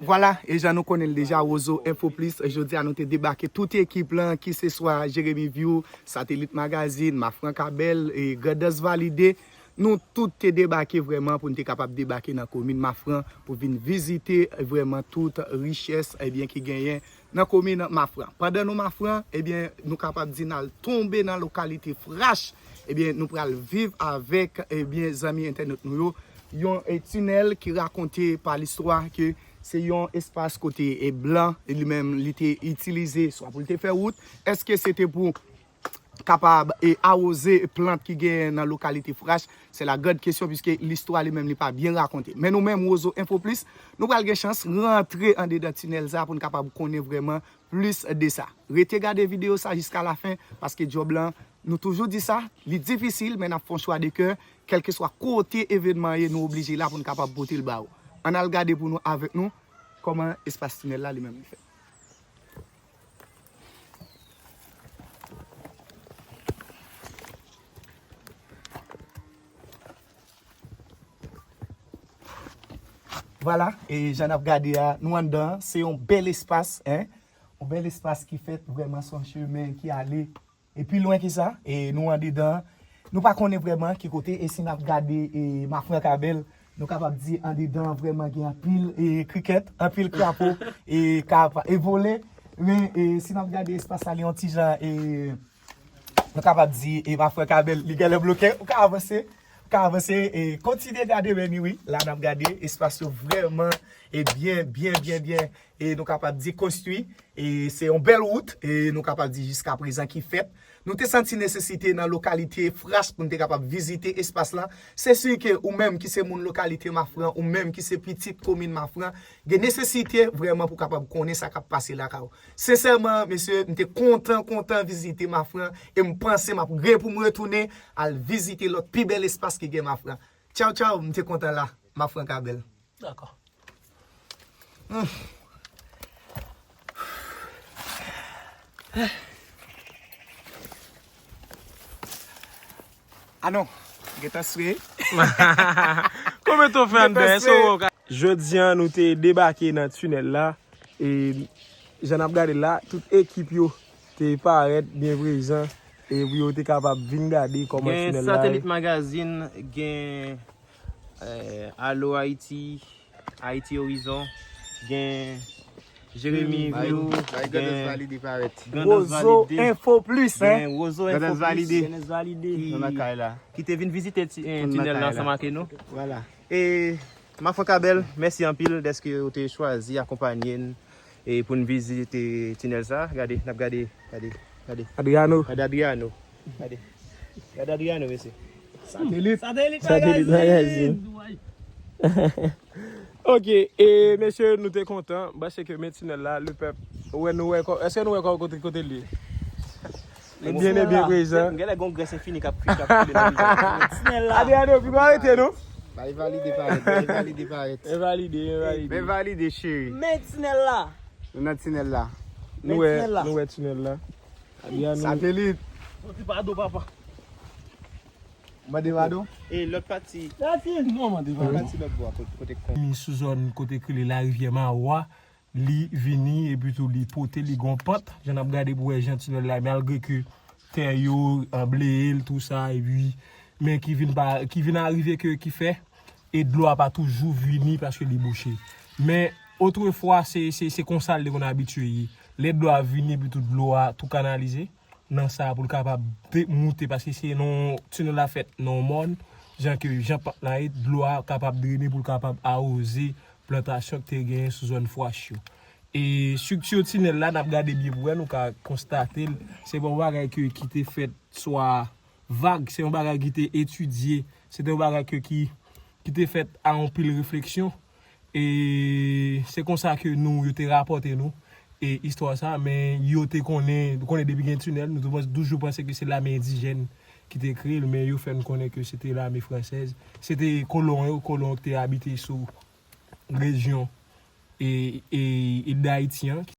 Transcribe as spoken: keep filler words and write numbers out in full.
Vwala, e jan nou konnen l deja, Wozo Info Plus, jodi a nou te debake tout ekip lan, ki se swa Jeremy View, Satelit Magazine, Mafran Kabèl, e Grandans Valide. Nou tout te debake vrèman pou n te kapab debake nan komin Mafran pou vin vizite vrèman tout richès, ebyen, ki genyen nan komin Mafran. Pandan nou Mafran, ebyen, nou kapab di n al tonbe nan lokalite Frach. Ebyen, nou pral viv avèk, ebyen, zanmi entènot nou yo, yon, e, tinèl ki rakonte pa listwa ke se yon espas kote, e, blan, e, li menm, li te itilize swa pou l te fè wout. Èske se te pou kapab, e, awoze plant ki genyen nan lokalite Frach? Se la grande question, piske listwa li menm li pa byen rakonte. Men nou menm, Wozo Info Plus, nou pral gen chans rantre andedan tinèl sa pou n kapab konnen vrèman plis de sa. Rete gade videyo sa jiska lafen, paske djòb lan, nou toujou di sa, li difisil, men n ap fè yon chwa de kè, kèlkeswa kote evènman ye, nou oblije la pou n kapab pote l ba ou. Ann al gade pou nou avèk nou kòman espas tinèl la li menm li fèt. Vwala, e jan n ap gade a, nou anndan, se yon bèl espas, en. Yon bèl espas ki fèt vrèman, se yon chemen ki ale. E pi lwen ki sa, e nou andedan, nou pa konnen vrèman ki kote, e si n ap gade, e Mafran Kabèl, nou kapab di andedan vrèman gen anpil, e krikèt, anpil krapo, e k ap e vole. Men, e si n ap gade espas la, li yon ti jan, e nou kapab di, e Mafran Kabèl, li genlè bloke, ou ka avanse, ou ka avanse, e kontinye gade, men wi, la n ap gade, espas yo vrèman, e byen, byen, byen, byen, e nou kapab di konstwi, e se yon bèl wout, e nou kapab di jiska prezan ki fèt. Nou te santi nesesite nan lokalite Frach pou n te kapab vizite espas lan. Se si ke ou menm ki se moun lokalite Mafran, ou menm ki se pitit komin Mafran, gen nesesite vrèman pou kapab konnen sa k ap pase lakay ou. Sensèman, mesye, m te kontan, kontan vizite Mafran, e m panse m ap gen pou m retounen al vizite lòt pi bèl espas ki gen Mafran. Tchaw, tchaw, m te kontan la. Mafran Kabèl. Dakò. Ah non, gentan swe. Konbyen tan w fè anndan? Gentan swe. Jodi a, nou te debake nan tinèl la. E jan n ap gade la, tout ekip yo te parèt byen prezan. E pou yo te kapab vin gade kòman tinèl la ye. Gen Satelit Magazine, gen, eh, Alo Ayiti, Ayiti Orizon, gen Jeremy View, bay Grandans Valide parèt. Grandans Valide. Wozo Info Plus, hein? Gen Wozo Info Plus. Grandans Valide. Grandans Valide. Ki, ki te vin vizite ti, eh, tinèl la ansanm ak nou. Vwala. E Mafran Kabèl, mèsi anpil dèske ou te chwazi akonpanye n e pou n vizite tinèl sa. Gade, n ap gade, gade, gade. Adriano. Gade Adriano. Gade. Gade Adriano, mesye. Satelit. Satelit Magazine. Ok, e mesye, nou te kontan. M panse ke men tinèl la, lepèp. Ou wè, nou wè kò, èske nou wè kò kote, kote l ye? Byen e byen prezan. M genlè gon grès enfini k ap kwi, k ap koule nan vizaj. Tinèl la. Ade, ade, pi pa rete, non? Bay Valide parèt, bay Valide parèt. Envalide, envalide. Men Valide, cheri. Men tinèl la. Nou nan tinèl la. Nou wè, nou wè tinèl la. Ade, ade. Satelit. Yon ti pado, papa. Mande pado. E lòt pati. Non, mande pado. Lòt pati lòt bò a, kote, kote k konn. Sou zòn kote k rele Larivyè Mawa. Li vini, epi tou li pote, li gon pant. Jan n ap gade pou wè jan tinèl la, malgre ke tè yo, an, bleye l, tou sa, epi, men ki vin pa, ki vin arive ke, ki fè, e dlo a pa toujou vini paske li bouche. Men, otrefwa, se, se, se konsa l te konn abitye ye. Lè dlo a vini, epi tou dlo a tou kanalize nan sa pou l kapab de-, moute, paske se nan, tinèl la fèt nan yon mòn, jan ke, jan pant la ye, dlo a kapab drene pou l kapab awoze plantasyon ki te genyen sou zòn Fwach yo. E estrikti tinèl la, n ap gade byen pou wè, nou ka konstate l. Se pa yon bagay ke, ki te fèt swa vag, se yon bagay ki te etidye, se te yon bagay ke, ki, ki te fèt a anpil refleksyon. E se konsa ke nou, yo te rapòte nou, e istwa sa, men yo te konnen, nou konnen depi gen tinèl, nou te pans-, toujou panse ke se lame endijèn ki te kreye l, men yo fè n konnen ke se te lame fransèz, se te kolon yo, kolon ki te abite sou rejyon e, e, e Dayiti an, ki